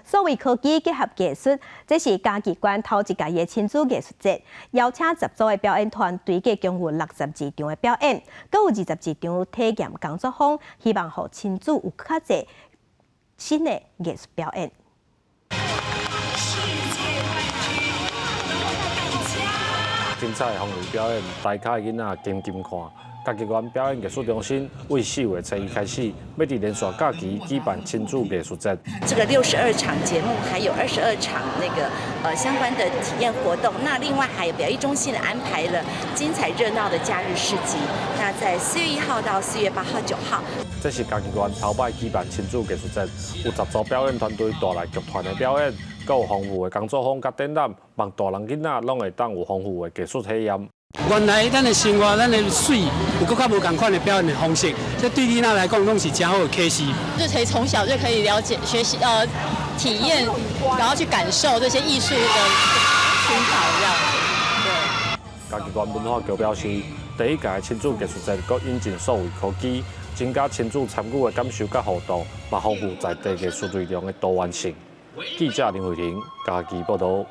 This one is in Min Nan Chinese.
數位科技結合藝術，這是嘉義縣頭一屆的親子藝術節，邀請10組的表演團隊，共有62場的表演，閣有22場體驗工作坊，希望予親子有較濟新的藝術表演。世界冠軍。精彩的風流表演，大家的囡仔緊緊看。嘉義縣表演藝術中心為4月初1開始，欲佇連續假期舉辦親子藝術節。這個62場節目，還有22場那個相關的體驗活動。那另外還有表藝中心安排了精彩熱鬧的假日市集。那在4月1號到4月8號、9號。這是嘉義縣頭擺舉辦親子藝術節，有10組表演團隊帶來劇團的表演，閣有豐富的工作坊佮展覽，望大人囡仔攏會當有豐富的藝術體驗。原來咱的生活，咱的媠有閣較無仝款的表演的方式，這對囡仔來講攏是誠好的啟示。就可以從小就可以了解、學習、體驗，然後去感受這些藝術的熏陶，這樣。對。嘉義縣文化局表示，第一屆親子藝術節閣引進數位科技，增加親子參與的感受佮互動，嘛豐富在地藝術內容的多元性。記者林慧婷嘉義報導。